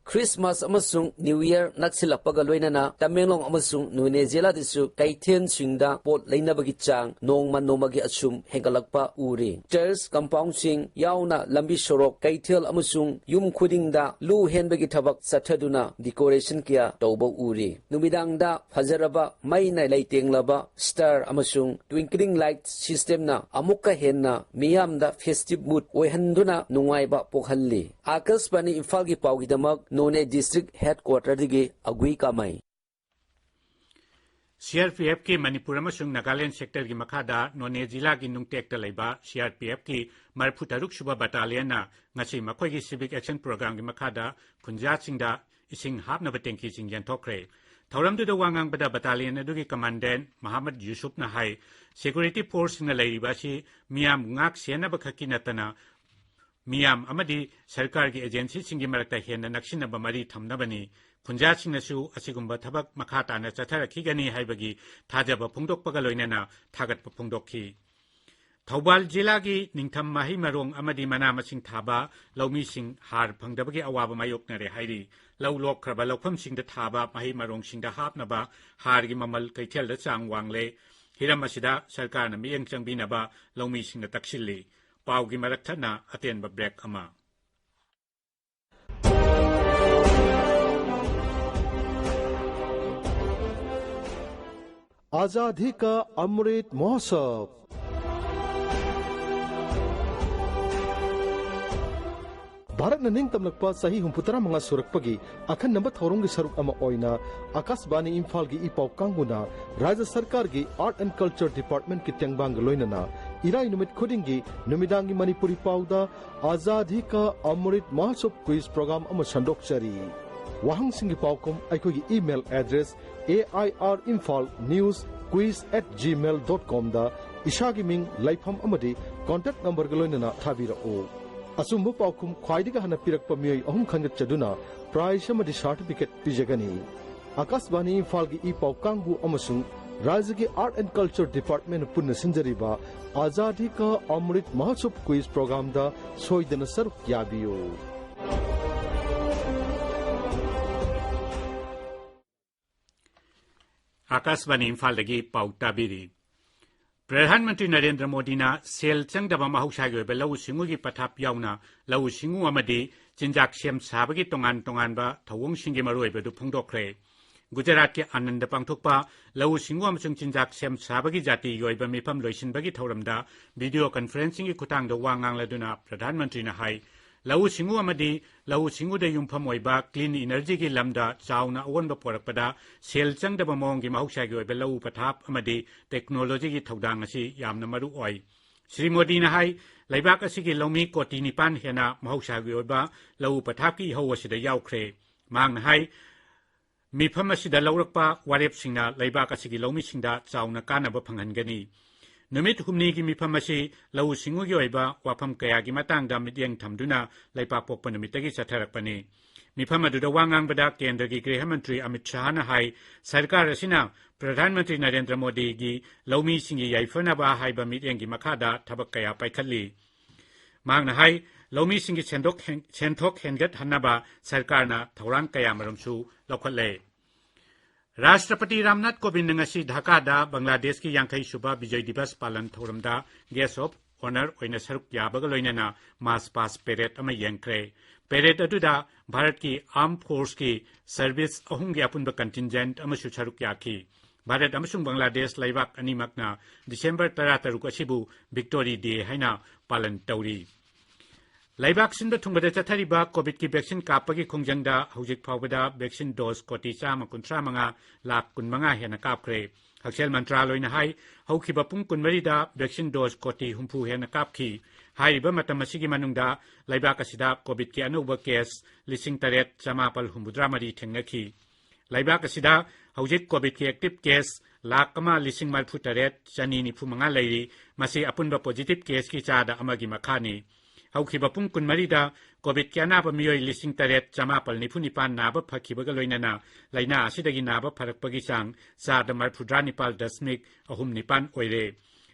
ꯈ꯭ꯔꯤꯁꯃꯥꯁ ꯑꯃꯁꯨꯡ New Year ꯅꯛꯁꯤꯜꯂꯛꯄꯒ ꯂꯣꯏꯅꯅ ꯇꯃꯦꯡꯂꯣꯡ ꯑꯃꯁꯨꯡ ꯅꯣꯅꯦ ꯖꯤꯂꯥꯗꯁꯨ ꯀꯩꯊꯦꯜꯁꯤꯡꯗ ꯄꯣꯠ ꯂꯩꯅꯕꯒꯤ ꯆꯥꯡ ꯅꯣꯡꯃ ꯅꯣꯡꯃꯒꯤ ꯑꯁꯨꯝ ꯍꯦꯟꯒꯠꯂꯛꯄ ꯎꯔꯤ꯫ Church compoundꯁꯤꯡ ꯌꯥꯎꯅ ꯂꯝꯕꯤ ꯁꯣꯔꯣꯛ, ꯀꯩꯊꯦꯜ ꯑꯃꯁꯨꯡ ꯌꯨꯝ ꯈꯨꯗꯤꯡꯗ ꯂꯨ ꯍꯦꯟꯕꯒꯤ ꯊꯕꯛ ꯆꯠꯊꯗꯨꯅ decoration ꯀꯌꯥ ꯇꯧꯕ ꯎꯔꯤ꯫ ꯅꯨꯃꯤꯗꯥꯡꯗ ꯐꯖꯔꯕ ꯃꯩꯅ ꯂꯩꯇꯦꯡꯂꯕ star ꯑꯃꯁꯨꯡ twinkling light systemꯅ ꯑꯃꯨꯛꯀ ꯍꯦꯟꯅ ꯃꯤꯌꯥꯝꯗ festive mood ꯑꯣꯏꯍꯟꯗꯨꯅ ꯅꯨꯡꯉꯥꯏꯕ ꯄꯣꯛꯍꯜꯂꯤ꯫ ꯑꯀꯥꯁꯕꯥꯅꯤ ꯏꯝꯐꯥꯜꯒꯤ ꯄꯥꯎꯒꯤꯗꯃꯛ ꯅꯣꯅꯦ district headquarterꯗꯒꯤ ꯑꯒꯨꯏ ꯀꯥꯃꯩ꯫ CRPFꯀꯤ ꯃꯅꯤꯄꯨꯔ ꯑꯃꯁꯨꯡ ꯅꯥꯒꯥꯂꯦꯟ sectorꯒꯤ ꯃꯈꯥꯗ ꯅꯣꯅꯦ ꯖꯤꯂꯥꯒꯤ ꯅꯨꯡꯇꯦꯛꯇ ꯂꯩꯕ CRPFꯀꯤ ꯃꯔꯤꯐꯨ ꯇꯔꯨꯛ ꯁꯨꯕ battalionꯅ ꯉꯁꯤ ꯃꯈꯣꯏꯒꯤ civic action programꯒꯤ ꯃꯈꯥꯗ ꯈꯨꯟꯖꯥꯁꯤꯡꯗ ꯏꯁꯤꯡ ꯍꯥꯞꯅꯕ tankiꯁꯤꯡ ꯌꯦꯟꯊꯣꯛꯈ꯭ꯔꯦ꯫ ꯊꯧꯔꯝꯗꯨꯗ ꯋꯥ ꯉꯥꯡꯕꯗ battalion ꯑꯗꯨꯒꯤ commandant ꯃꯍꯥꯃꯗ ꯌꯨꯁꯨꯞꯅ ꯍꯥꯏ, security forceꯁꯤꯡꯅ ꯂꯩꯔꯤꯕ ꯑꯁꯤ ꯃꯤꯌꯥꯝ ꯉꯥꯛ ꯁꯦꯟꯅꯕ ꯈꯛꯀꯤ ꯅꯠꯇꯅ ꯃꯤꯌꯥꯝ ꯑꯃꯗꯤ ꯁꯔꯀꯥꯔꯒꯤ agencyꯁꯤꯡꯒꯤ ꯃꯔꯛꯇ ꯍꯦꯟꯅ ꯅꯛꯁꯤꯟꯅꯕ ꯃꯔꯤ ꯊꯝꯅꯕꯅꯤ꯫ ꯈꯨꯟꯖꯥꯁꯤꯡꯅꯁꯨ ꯑꯁꯤꯒꯨꯝꯕ ꯊꯕꯛ ꯃꯈꯥ ꯇꯥꯅ ꯆꯠꯊꯔꯛꯈꯤꯒꯅꯤ ꯍꯥꯏꯕꯒꯤ ꯊꯥꯖꯕ ꯐꯣꯡꯗꯣꯛꯄꯒ ꯂꯣꯏꯅꯅ ꯊꯥꯒꯠꯄ ꯐꯣꯡꯗꯣꯛꯈꯤ꯫ ꯊꯧꯕꯥꯜ ꯖꯤꯂꯥꯒꯤ ꯅꯤꯡꯊꯝ ꯃꯍꯩ ꯃꯔꯣꯡ ꯑꯃꯗꯤ ꯃꯅꯥ ꯃꯁꯤꯡ ꯊꯥꯕ ꯂꯧꯃꯤꯁꯤꯡ ꯍꯥꯔ ꯐꯪꯗꯕꯒꯤ ꯑꯋꯥꯕ ꯃꯥꯌꯣꯛꯅꯔꯦ ꯍꯥꯏꯔꯤ꯫ ꯂꯧ ꯂꯣꯛꯈ꯭ꯔꯕ ꯂꯧꯐꯝꯁꯤꯡꯗ ꯊꯥꯕ ꯃꯍꯩ ꯃꯔꯣꯡꯁꯤꯡꯗ ꯍꯥꯞꯅꯕ ꯍꯥꯔꯒꯤ ꯃꯃꯜ ꯀꯩꯊꯦꯜꯗ ꯆꯥꯡ ꯋꯥꯡꯂꯦ꯫ ꯍꯤꯔꯝ ꯑꯁꯤꯗ ꯁꯔꯀꯥꯔꯅ ꯃꯤꯠꯌꯦꯡ ꯆꯪꯕꯤꯅꯕ ꯂꯧꯃꯤꯁꯤꯡꯅ ꯇꯛꯁꯤꯜꯂꯤ꯫ ꯄꯥꯎꯒꯤ ꯃꯔꯛ ꯊꯠꯅ ꯑꯇꯦꯟꯕ break ꯑꯃ꯫ ꯑꯥꯖꯥꯗꯤ ꯀꯥ ꯑꯃ꯭ꯔꯤꯠ ꯃꯍꯣꯠꯁꯕ꯫ ꯚꯥꯔꯠꯅ ꯅꯤꯡꯇꯝꯂꯛꯄ ꯆꯍꯤ ꯍꯨꯝꯐꯨꯇꯔꯥ ꯃꯉꯥ ꯁꯨꯔꯛꯄꯒꯤ ꯑꯈꯟꯅꯕ ꯊꯧꯔꯝꯒꯤ ꯁꯔꯨꯛ ꯑꯃ ꯑꯣꯏꯅ ꯑꯀꯥꯁꯕꯥꯅꯤ ꯏꯝꯐꯥꯜꯒꯤ ꯏ ꯄꯥꯎ ꯀꯥꯡꯕꯨꯅ ꯔꯥꯖ꯭ꯌ ꯁꯔꯀꯥꯔꯒꯤ Art and Culture Departmentꯀꯤ ꯇꯦꯡꯕꯥꯡꯒ ꯂꯣꯏꯅꯅ ꯏꯔꯥꯏ ꯅꯨꯃꯤꯠ ꯈꯨꯗꯤꯡꯒꯤ ꯅꯨꯃꯤꯗꯥꯡꯒꯤ ꯃꯅꯤꯄꯨꯔꯤ ꯄꯥꯎꯗ ꯑꯥꯖꯥꯗꯤ ꯀꯥ ꯑꯃ꯭ꯔꯤꯠ ꯃꯍꯣꯠꯁꯕ quiz program ꯑꯃ ꯁꯟꯗꯣꯛꯆꯔꯤ꯫ ꯋꯥꯍꯪꯁꯤꯡꯒꯤ ꯄꯥꯎꯈꯨꯝ ꯑꯩꯈꯣꯏꯒꯤ email address A I R Imphal news quiz at gmail dot comꯗ ꯏꯁꯥꯒꯤ ꯃꯤꯡ, ꯂꯩꯐꯝ ꯑꯃꯗꯤ contact numberꯒ ꯂꯣꯏꯅꯅ ꯊꯥꯕꯤꯔꯛꯎ꯫ ꯑꯆꯨꯝꯕ ꯄꯥꯎꯈꯨꯝ ꯈ꯭ꯋꯥꯏꯗꯒꯤ ꯍꯥꯟꯅ ꯄꯤꯔꯛꯄ ꯃꯤꯑꯣꯏ ꯑꯍꯨꯝ ꯈꯟꯒꯠꯆꯗꯨꯅ prize ꯑꯃꯗꯤ certificate ꯄꯤꯖꯒꯅꯤ꯫ ꯑꯀꯥꯁꯕꯥꯅꯤ ꯏꯝꯐꯥꯜꯒꯤ ꯏ ꯄꯥꯎ ꯀꯥꯡꯕꯨ ꯑꯃꯁꯨꯡ ꯔꯥꯖ꯭ꯌꯒꯤ Art and Culture Departmentꯅ ꯄꯨꯟꯅ ꯁꯤꯟꯖꯔꯤꯕ ꯑꯥꯖꯥꯗꯤ ꯀꯥ ꯑꯃ꯭ꯔꯤꯠ ꯃꯍꯣꯠꯁꯕ quiz programꯗ ꯁꯣꯏꯗꯅ ꯁꯔꯨꯛ ꯌꯥꯕꯤꯌꯨ꯫ ꯑꯀꯥꯁꯕꯥꯅꯤ ꯏꯝꯐꯥꯜꯗꯒꯤ ꯄꯥꯎ ꯇꯥꯕꯤꯔꯤ꯫ ꯄ꯭ꯔꯙꯥꯟ ꯃꯟꯇ꯭ꯔꯤ ꯅꯔꯦꯟꯗ꯭ꯔ ꯃꯣꯗꯤꯅ ꯁꯦꯜ ꯆꯪꯗꯕ ꯃꯍꯧꯁꯥꯒꯤ ꯑꯣꯏꯕ ꯂꯧꯎ ꯁꯤꯡꯎꯒꯤ ꯄꯊꯥꯞ ꯌꯥꯎꯅ ꯂꯧꯎ ꯁꯤꯡꯎ ꯑꯃꯗꯤ ꯆꯤꯟꯖꯥꯛ ꯁꯦꯝ ꯁꯥꯕꯒꯤ ꯇꯣꯉꯥꯟ ꯇꯣꯉꯥꯟꯕ ꯊꯧꯑꯣꯡꯁꯤꯡꯒꯤ ꯃꯔꯨꯑꯣꯏꯕꯗꯨ ꯐꯣꯡꯗꯣꯛꯈ꯭ꯔꯦ꯫ ꯒꯨꯖꯔꯥꯠꯀꯤ ꯑꯥꯅꯟꯗ ꯄꯥꯡꯊꯣꯛꯄ ꯂꯧꯎ ꯁꯤꯡꯎ ꯑꯃꯁꯨꯡ ꯆꯤꯟꯖꯥꯛ ꯁꯦꯝ ꯁꯥꯕꯒꯤ ꯖꯥꯇꯤꯒꯤ ꯑꯣꯏꯕ ꯃꯤꯐꯝ ꯂꯣꯏꯁꯤꯟꯕꯒꯤ ꯊꯧꯔꯝꯗ video conferencingꯒꯤ ꯈꯨꯠꯊꯥꯡꯗ ꯋꯥ ꯉꯥꯡꯂꯗꯨꯅ ꯄ꯭ꯔꯙꯥꯟ ꯃꯟꯇ꯭ꯔꯤꯅ ꯍꯥꯏ, ꯂꯧꯎ ꯁꯤꯡꯎ ꯑꯃꯗꯤ ꯂꯧꯎ ꯁꯤꯡꯎꯗ ꯌꯨꯝꯐꯝ ꯑꯣꯏꯕ clean energyꯒꯤ ꯂꯝꯗ ꯆꯥꯎꯅ ꯑꯑꯣꯟꯕ ꯄꯨꯔꯛꯄꯗ ꯁꯦꯜ ꯆꯪꯗꯕ ꯃꯑꯣꯡꯒꯤ ꯃꯍꯧꯁꯥꯒꯤ ꯑꯣꯏꯕ ꯂꯧꯎ ꯄꯊꯥꯞ ꯑꯃꯗꯤ technologyꯒꯤ ꯊꯧꯗꯥꯡ ꯑꯁꯤ ꯌꯥꯝꯅ ꯃꯔꯨ ꯑꯣꯏ꯫ ꯁ꯭ꯔꯤ ꯃꯣꯗꯤꯅ ꯍꯥꯏ, ꯂꯩꯕꯥꯛ ꯑꯁꯤꯒꯤ ꯂꯧꯃꯤ ꯀꯣꯇꯤ ꯅꯤꯄꯥꯟ ꯍꯦꯟꯅ ꯃꯍꯧꯁꯥꯒꯤ ꯑꯣꯏꯕ ꯂꯧꯎ ꯄꯊꯥꯞꯀꯤ ꯏꯍꯧ ꯑꯁꯤꯗ ꯌꯥꯎꯈ꯭ꯔꯦ꯫ ꯃꯍꯥꯛꯅ ꯍꯥꯏ, ꯃꯤꯐꯝ ꯑꯁꯤꯗ ꯂꯧꯔꯛꯄ ꯋꯥꯔꯦꯞꯁꯤꯡꯅ ꯂꯩꯕꯥꯛ ꯑꯁꯤꯒꯤ ꯂꯧꯃꯤꯁꯤꯡꯗ ꯆꯥꯎꯅ ꯀꯥꯟꯅꯕ ꯐꯪꯍꯟꯒꯅꯤ꯫ ꯅꯨꯃꯤꯠ ꯍꯨꯝꯅꯤꯒꯤ ꯃꯤꯐꯝ ꯑꯁꯤ ꯂꯧꯎ ꯁꯤꯡꯎꯒꯤ ꯑꯣꯏꯕ ꯋꯥꯐꯝ ꯀꯌꯥꯒꯤ ꯃꯇꯥꯡꯗ ꯃꯤꯠꯌꯦꯡ ꯊꯝꯗꯨꯅ ꯂꯩꯄꯥꯛꯄꯣꯛꯄ ꯅꯨꯃꯤꯠꯇꯒꯤ ꯆꯠꯊꯔꯛꯄꯅꯤ꯫ ꯃꯤꯐꯝ ꯑꯗꯨꯗ ꯋꯥ ꯉꯥꯡꯕꯗ ꯀꯦꯟꯗ꯭ꯔꯒꯤ ꯒ꯭ꯔꯤꯍ ꯃꯟꯇ꯭ꯔꯤ ꯑꯃꯤꯠ ꯁꯥꯍꯅ ꯍꯥꯏ, ꯁꯔꯀꯥꯔ ꯑꯁꯤꯅ ꯄ꯭ꯔꯙꯥꯟ ꯃꯟꯇ꯭ꯔꯤ ꯅꯔꯦꯟꯗ꯭ꯔ ꯃꯣꯗꯤꯒꯤ ꯂꯧꯃꯤꯁꯤꯡꯒꯤ ꯌꯥꯏꯐꯅꯕ ꯍꯥꯏꯕ ꯃꯤꯠꯌꯦꯡꯒꯤ ꯃꯈꯥꯗ ꯊꯕꯛ ꯀꯌꯥ ꯄꯥꯏꯈꯠꯂꯤ꯫ ꯃꯍꯥꯛꯅ ꯍꯥꯏ, ꯂꯧꯃꯤꯁꯤꯡꯒꯤ ꯁꯦꯟꯗꯣꯛ ꯍꯦꯟ-, ꯁꯦꯟꯊꯣꯛ ꯍꯦꯟꯒꯠꯍꯟꯅꯕ ꯁꯔꯀꯥꯔꯅ ꯊꯧꯔꯥꯡ ꯀꯌꯥꯃꯔꯨꯝꯁꯨ ꯂꯧꯈꯠꯂꯦ꯫ ꯔꯥꯁꯇ꯭ꯔꯄꯇꯤ ꯔꯥꯝꯅꯥꯊ ꯀꯣꯕꯤꯟꯗ ꯉꯁꯤ ꯙꯥꯀꯥꯗ ꯕꯪꯒ꯭ꯂꯥꯗꯦꯁꯀꯤ ꯌꯥꯡꯈꯩ ꯁꯨꯕ ꯕꯤꯖꯣꯏ ꯗꯤꯕꯁ ꯄꯥꯂꯟ ꯊꯧꯔꯝꯗ guest of honour ꯑꯣꯏꯅ ꯁꯔꯨꯛ ꯌꯥꯕꯒ ꯂꯣꯏꯅꯅ march past parade ꯑꯃ ꯌꯦꯡꯈ꯭ꯔꯦ꯫ Parade ꯑꯗꯨꯗ ꯚꯥꯔꯠꯀꯤ armed forceꯀꯤ service ꯑꯍꯨꯝꯒꯤ ꯑꯄꯨꯟꯕ contingent ꯑꯃꯁꯨ ꯁꯔꯨꯛ ꯌꯥꯈꯤ꯫ ꯚꯥꯔꯠ ꯑꯃꯁꯨꯡ ꯕꯪꯒ꯭ꯂꯥꯗꯦꯁ ꯂꯩꯕꯥꯛ ꯑꯅꯤꯃꯛꯅ ꯗꯤꯁꯦꯝꯕꯔ ꯇꯔꯥꯇꯔꯨꯛ ꯑꯁꯤꯕꯨ ꯚꯤꯛꯇꯣꯔꯤ ꯗꯦ ꯍꯥꯏꯅ ꯄꯥꯂꯟ ꯇꯧꯔꯤ꯫ ꯂꯩꯕꯥꯛ ꯁꯤꯟꯕ ꯊꯨꯡꯕꯗ ꯆꯠꯊꯔꯤꯕ ꯀꯣꯚꯤꯗꯀꯤ ꯚꯦꯛꯁꯤꯟ ꯀꯥꯞꯄꯒꯤ ꯈꯣꯡꯖꯪꯗ ꯍꯧꯖꯤꯛ ꯐꯥꯎꯕꯗ ꯚꯦꯛꯁꯤꯟ ꯗꯣꯁ ꯀꯣꯇꯤ ꯆꯥꯝꯃ ꯀꯨꯟꯊ꯭ꯔꯥ ꯃꯉꯥ ꯂꯥꯈ ꯀꯨꯟꯃꯉꯥ ꯍꯦꯟꯅ ꯀꯥꯞꯈ꯭ꯔꯦ꯫ ꯍꯛꯁꯦꯜ ꯃꯟꯇ꯭ꯔꯥꯂꯣꯏꯅ ꯍꯥꯏ, ꯍꯧꯈꯤꯕ ꯄꯨꯡ ꯀꯨꯟꯃꯔꯤꯗ ꯚꯦꯛꯁꯤꯟ ꯗꯣꯁ ꯀꯣꯇꯤ ꯍꯨꯝꯐꯨ ꯍꯦꯟꯅ ꯀꯥꯞꯈꯤ꯫ ꯍꯥꯏꯔꯤꯕ ꯃꯇꯝ ꯑꯁꯤꯒꯤ ꯃꯅꯨꯡꯗ ꯂꯩꯕꯥꯛ ꯑꯁꯤꯗ ꯀꯣꯚꯤꯗꯀꯤ ꯑꯅꯧꯕ ꯀꯦꯁ ꯂꯤꯁꯤꯡ ꯇꯔꯦꯠ ꯆꯃꯥꯄꯜ ꯍꯨꯝꯐꯨꯇꯔꯥ ꯃꯔꯤ ꯊꯦꯡꯅꯈꯤ꯫ ꯂꯩꯕꯥꯛ ꯑꯁꯤꯗ ꯍꯧꯖꯤꯛ ꯀꯣꯚꯤꯗꯀꯤ ꯑꯦꯛꯇꯤꯚ ꯀꯦꯁ ꯂꯥꯈ ꯑꯃ ꯂꯤꯁꯤꯡ ꯃꯔꯤꯐꯨ ꯇꯔꯦꯠ ꯆꯅꯤ ꯅꯤꯐꯨ ꯃꯉꯥ ꯂꯩꯔꯤ꯫ ꯃꯁꯤ ꯑꯄꯨꯟꯕ ꯄꯣꯖꯤꯇꯤꯚ ꯀꯦꯁꯀꯤ ꯆꯥꯗ ꯑꯃꯒꯤ ꯃꯈꯥꯅꯤ꯫ ꯍꯧꯈꯤꯕ ꯄꯨꯡ ꯀꯨꯟꯃꯔꯤꯗ ꯀꯣꯚꯤꯗꯀꯤ ꯑꯅꯥꯕ ꯃꯤꯑꯣꯏ ꯂꯤꯁꯤꯡ ꯇꯔꯦꯠ ꯆꯃꯥꯄꯜ ꯅꯤꯐꯨ ꯅꯤꯄꯥꯟ ꯅꯥꯕ ꯐꯈꯤꯕꯒ ꯂꯣꯏꯅꯅ ꯂꯥꯏꯅꯥ ꯑꯁꯤꯗꯒꯤ ꯅꯥꯕ ꯐꯔꯛꯄꯒꯤ ꯆꯥꯡ ꯆꯥꯗ ꯃꯔꯤꯐꯨꯇꯔꯥ ꯅꯤꯄꯥꯜ ꯗꯁꯃꯤꯛ ꯑꯍꯨꯝ ꯅꯤꯄꯥꯟ ꯑꯣꯏꯔꯦ꯫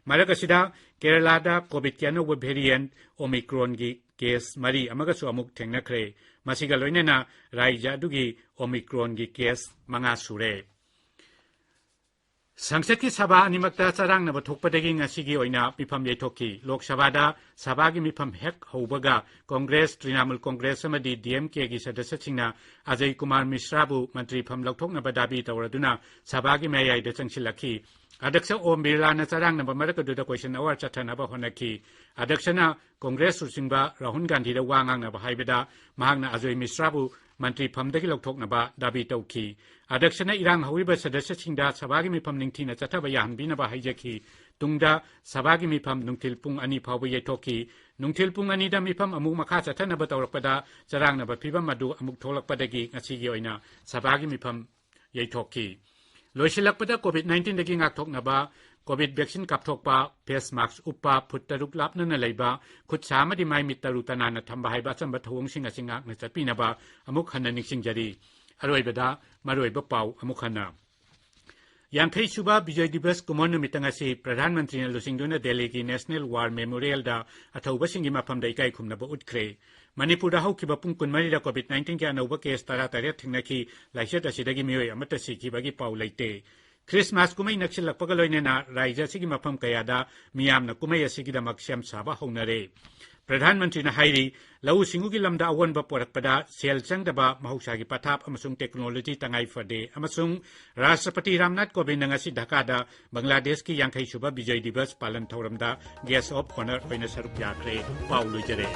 ꯃꯔꯛ ꯑꯁꯤꯗ ꯀꯦꯔꯂꯥꯗ ꯀꯣꯚꯤꯗꯀꯤ ꯑꯅꯧꯕ ꯚꯦꯔꯤꯌꯦꯟꯠ ꯑꯣꯃꯤꯀ꯭ꯔꯣꯟꯒꯤ ꯀꯦꯁ ꯃꯔꯤ ꯑꯃꯒꯁꯨ ꯑꯃꯨꯛ ꯊꯦꯡꯅꯈ꯭ꯔꯦ꯫ ꯃꯁꯤꯒ ꯂꯣꯏꯅꯅ ꯔꯥꯏꯖ꯭ꯌ ꯑꯗꯨꯒꯤ ꯑꯣꯃꯤꯀ꯭ꯔꯣꯟꯒꯤ ꯀꯦꯁ ꯃꯉꯥ ꯁꯨꯔꯦ꯫ ꯁꯪꯁꯠꯀꯤ ꯁꯚꯥ ꯑꯅꯤꯃꯛꯇ ꯆꯔꯥꯡꯅꯕ ꯊꯣꯛꯄꯗꯒꯤ ꯉꯁꯤꯒꯤ ꯑꯣꯏꯅ ꯃꯤꯐꯝ ꯌꯩꯊꯣꯛꯈꯤ꯫ ꯂꯣꯛ ꯁꯚꯥꯗ ꯁꯚꯥꯒꯤ ꯃꯤꯐꯝ ꯍꯦꯛ ꯍꯧꯕꯒ ꯀꯣꯡꯒ꯭ꯔꯦꯁ, ꯇ꯭ꯔꯤꯅꯥꯃꯨꯜ ꯀꯣꯡꯒ꯭ꯔꯦꯁ ꯑꯃꯗꯤ ꯗꯤ ꯑꯦꯝ ꯀꯦꯒꯤ ꯁꯗꯁ꯭ꯌꯁꯤꯡꯅ ꯑꯖꯌ ꯀꯨꯃꯥꯔ ꯃꯤꯁ꯭ꯔꯥꯕꯨ ꯃꯟꯇ꯭ꯔꯤ ꯐꯝ ꯂꯧꯊꯣꯛꯅꯕ ꯗꯥꯕꯤ ꯇꯧꯔꯗꯨꯅ ꯁꯚꯥꯒꯤ ꯃꯌꯥꯏꯗ ꯆꯪꯁꯤꯜꯂꯛꯈꯤ꯫ ꯑꯗ꯭ꯌꯛꯁ ꯑꯣꯝ ꯕꯤꯔꯂꯥꯅ ꯆꯔꯥꯡꯅꯕ ꯃꯔꯛ ꯑꯗꯨꯗ ꯀꯣꯏꯁꯟ ꯑꯋꯥꯔ ꯆꯠꯊꯅꯕ ꯍꯣꯠꯅꯈꯤ꯫ ꯑꯗ꯭ꯌꯛꯁꯅ ꯀꯣꯡꯒ꯭ꯔꯦꯁ ꯂꯨꯆꯤꯡꯕ ꯔꯥꯍꯨꯜ ꯒꯥꯟꯙꯤꯗ ꯋꯥ ꯉꯥꯡꯅꯕ ꯍꯥꯏꯕꯗ ꯃꯍꯥꯛꯅ ꯑꯖꯣꯏ ꯃꯤꯁ꯭ꯔꯥꯕꯨ ꯃꯟꯇ꯭ꯔꯤ ꯐꯝꯗꯒꯤ ꯂꯧꯊꯣꯛꯅꯕ ꯗꯥꯕꯤ ꯇꯧꯈꯤ꯫ ꯑꯗ꯭ꯌꯛꯁꯅ ꯏꯔꯥꯡ ꯍꯧꯔꯤꯕ ꯁꯗꯁ꯭ꯌꯁꯤꯡꯗ ꯁꯚꯥꯒꯤ ꯃꯤꯐꯝ ꯅꯤꯡꯊꯤꯅ ꯆꯠꯊꯕ ꯌꯥꯍꯟꯕꯤꯅꯕ ꯍꯥꯏꯖꯈꯤ꯫ ꯇꯨꯡꯗ ꯁꯚꯥꯒꯤ ꯃꯤꯐꯝ ꯅꯨꯡꯊꯤꯜ ꯄꯨꯡ ꯑꯅꯤ ꯐꯥꯎꯕ ꯌꯩꯊꯣꯛꯈꯤ꯫ ꯅꯨꯡꯊꯤꯜ ꯄꯨꯡ ꯑꯅꯤꯗ ꯃꯤꯐꯝ ꯑꯃꯨꯛ ꯃꯈꯥ ꯆꯠꯊꯅꯕ ꯇꯧꯔꯛꯄꯗ ꯆꯔꯥꯡꯅꯕ ꯐꯤꯚꯝ ꯑꯗꯨ ꯑꯃꯨꯛ ꯊꯣꯛꯂꯛꯄꯗꯒꯤ ꯉꯁꯤꯒꯤ ꯑꯣꯏꯅ ꯁꯚꯥꯒꯤ ꯃꯤꯐꯝ ꯌꯩꯊꯣꯛꯈꯤ꯫ ꯂꯣꯏꯁꯤꯜꯂꯛꯄꯗ ꯀꯣꯚꯤꯗ ꯅꯥꯏꯟꯇꯤꯟꯗꯒꯤ ꯉꯥꯛꯊꯣꯛꯅꯕ ꯀꯣꯚꯤꯗ ꯚꯦꯛꯁꯤꯟ ꯀꯥꯞꯊꯣꯛꯄ, ꯐꯦꯁ ꯃꯥꯛꯁ ꯎꯞꯄ, ꯐꯨꯠ ꯇꯔꯨꯛ ꯂꯥꯞꯅꯅ ꯂꯩꯕ, ꯈꯨꯠ ꯁꯥ ꯑꯃꯗꯤ ꯃꯥꯏ ꯃꯤꯠ ꯇꯔꯨ ꯇꯅꯥꯟꯅ ꯊꯝꯕ ꯍꯥꯏꯕ ꯑꯆꯝꯕ ꯊꯧꯑꯣꯡꯁꯤꯡ ꯑꯁꯤ ꯉꯥꯛꯅ ꯆꯠꯄꯤꯅꯕ ꯑꯃꯨꯛ ꯍꯟꯅ ꯅꯤꯡꯁꯤꯡꯖꯔꯤ꯫ ꯑꯔꯣꯏꯕꯗ ꯃꯔꯨꯑꯣꯏꯕ ꯄꯥꯎ ꯑꯃꯨꯛ ꯍꯟꯅ꯫ ꯌꯥꯡꯈꯩ ꯁꯨꯕ ꯕꯤꯖꯣꯏ ꯗꯤꯕꯁ ꯀꯨꯝꯑꯣꯟ ꯅꯨꯃꯤꯠꯇ ꯉꯁꯤ ꯄ꯭ꯔꯙꯥꯟ ꯃꯟꯇ꯭ꯔꯤꯅ ꯂꯨꯆꯤꯡꯗꯨꯅ ꯗꯦꯜꯂꯤꯒꯤ ꯅꯦꯁꯅꯦꯜ ꯋꯥꯔ ꯃꯦꯃꯣꯔꯤꯌꯦꯜꯗ ꯑꯊꯧꯕꯁꯤꯡꯒꯤ ꯃꯐꯝꯗ ꯏꯀꯥꯏ ꯈꯨꯝꯅꯕ ꯎꯠꯈ꯭ꯔꯦ꯫ ꯃꯅꯤꯄꯨꯔꯗ ꯍꯧꯈꯤꯕ ꯄꯨꯡ ꯀꯨꯟꯃꯔꯤꯗ ꯀꯣꯚꯤꯗ ꯅꯥꯏꯟꯇꯤꯟꯒꯤ ꯑꯅꯧꯕ ꯀꯦꯁ ꯇꯔꯥꯇꯔꯦꯠ ꯊꯦꯡꯅꯈꯤ꯫ ꯂꯥꯏꯆꯠ ꯑꯁꯤꯗꯒꯤ ꯃꯤꯑꯣꯏ ꯑꯃꯠꯇ ꯁꯤꯈꯤꯕꯒꯤ ꯄꯥꯎ ꯂꯩꯇꯦ꯫ ꯈ꯭ꯔꯤꯁꯃꯥꯁ ꯀꯨꯝꯍꯩ ꯅꯛꯁꯤꯜꯂꯛꯄꯒ ꯂꯣꯏꯅꯅ ꯔꯥꯏꯖ꯭ꯌ ꯑꯁꯤꯒꯤ ꯃꯐꯝ ꯀꯌꯥꯗ ꯃꯤꯌꯥꯝꯅ ꯀꯨꯝꯍꯩ ꯑꯁꯤꯒꯤꯗꯃꯛ ꯁꯦꯝ ꯁꯥꯕ ꯍꯧꯅꯔꯦ꯫ ꯄ꯭ꯔꯙꯥꯟ ꯃꯟꯇ꯭ꯔꯤꯅ ꯍꯥꯏꯔꯤ, ꯂꯧꯎ ꯁꯤꯡꯎꯒꯤ ꯂꯝꯗ ꯑꯑꯣꯟꯕ ꯄꯨꯔꯛꯄꯗ ꯁꯦꯜ ꯆꯪꯗꯕ ꯃꯍꯧꯁꯥꯒꯤ ꯄꯊꯥꯞ ꯑꯃꯁꯨꯡ ꯇꯦꯛꯅꯣꯂꯣꯖꯤ ꯇꯉꯥꯏ ꯐꯗꯦ ꯑꯃꯁꯨꯡ ꯔꯥꯁꯇ꯭ꯔꯄꯇꯤ ꯔꯥꯝꯅꯥꯊ ꯀꯣꯕꯤꯟꯗ ꯉꯁꯤ ꯙꯥꯀꯥꯗ ꯕꯪꯒ꯭ꯂꯥꯗꯦꯁꯀꯤ ꯌꯥꯡꯈꯩ ꯁꯨꯕ ꯕꯤꯖꯣꯏ ꯗꯤꯕꯁ ꯄꯥꯂꯟ ꯊꯧꯔꯝꯗ ꯒꯦꯁ ꯑꯣꯐ ꯑꯣꯅꯔ ꯑꯣꯏꯅ ꯁꯔꯨꯛ ꯌꯥꯈ꯭ꯔꯦ꯫ ꯄꯥꯎ ꯂꯣꯏꯖꯔꯦ꯫